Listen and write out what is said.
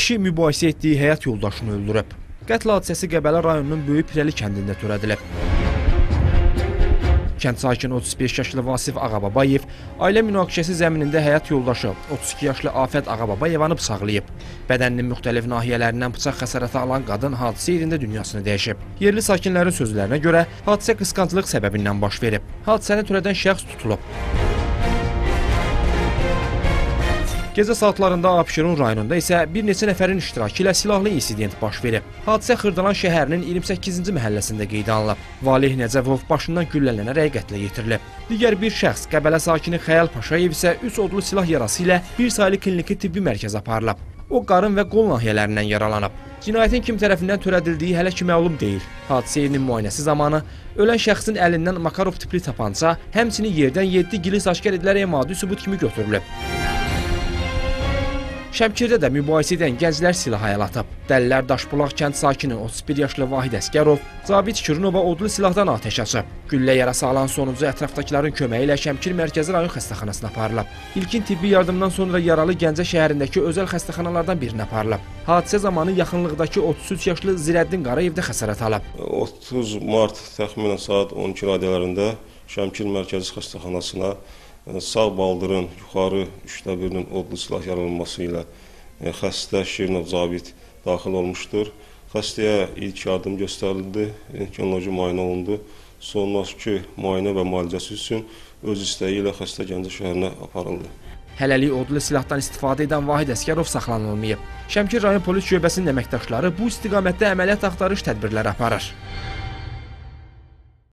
Kişi mübahisə etdiyi həyat yoldaşını öldürüb. Qətl hadisəsi Qəbələ rayonunun Böyük Pirəli kəndində törədilib. Kənd sakini 35 yaşlı Vasif Ağababayev ailə münaqişəsi zəminində həyat yoldaşı 32 yaşlı Afət Ağababayevanı bıçaqlayıb. Bədəninin müxtəlif nahiyələrindən bıçaq xəsarəti alan qadın hadisə yerində dünyasını dəyişib. Yerli sakinlərin sözlərinə görə hadisə qısqanclıq səbəbindən baş verib. Hadisəni törədən şəxs tutulub. Gecə saatlarında Abşeron rayonunda isə bir neçə nəfərin iştirakı ilə silahlı insident baş verib. Hadisə Xırdalan şəhərinin 28-ci məhəlləsində qeydə alınıb. Valeh Nəcəfov başından güllələnərək qətlə yetirilib. Digər bir şəxs, Qəbələ sakini Xəyal Paşayev isə 3 odlu silah yarası ilə bir saylı kliniki tibbi mərkəzə aparılıb. O, qarın və qol nahiyələrindən yaralanıb. Cinayətin kim tərəfindən törədildiyi hələ ki məlum deyil. Hadisə yerinin müayinəsi zamanı ölən şəxsin əlindən Makarov tipli tapança, həmçinin yerdən 7 gilis aşkar edilərək maddi sübut kimi götürülüb. Şəmkirdə də mübahisə edən gənclər silaha əl atıb. Dəlilər Daşbulaq kənd sakini 31 yaşlı Vahid Əsgərov Cavid Şirinova odlu silahdan atəş açıb. Güllə yarası alan sonuncu ətrafdakıların köməyi ilə Şəmkir Mərkəzi Rayon Xəstəxanasına aparılıb. İlkin tibbi yardımdan sonra yaralı Gəncə şəhərindəki özəl xəstəxanalardan birinə aparılıb. Hadisə zamanı yaxınlıqdakı 33 yaşlı Zirəddin Qarayev də xəsarət alıb. 30 mart təxminən saat 12 radələrində Şəmkir Mərkəzi Xəstəxanasına sağ baldırın yuxarı 1/3-inin odlu silah yaralanması ilə xəstə Şirinov Cavid daxil olmuşdur. Xəstəyə ilk yardım göstərildi, rentgenoloji müayinə olundu. Sonraki müayinə və müalicəsi üçün öz istəyi ilə xəstə Gəncə şəhərinə aparıldı. Hələlik odlu silahdan istifadə edən Vahid Əsgərov saxlanılmayıb. Şəmkir rayon polis şöbəsinin əməkdaşları bu istiqamətdə əməliyyat axtarış tədbirləri aparır.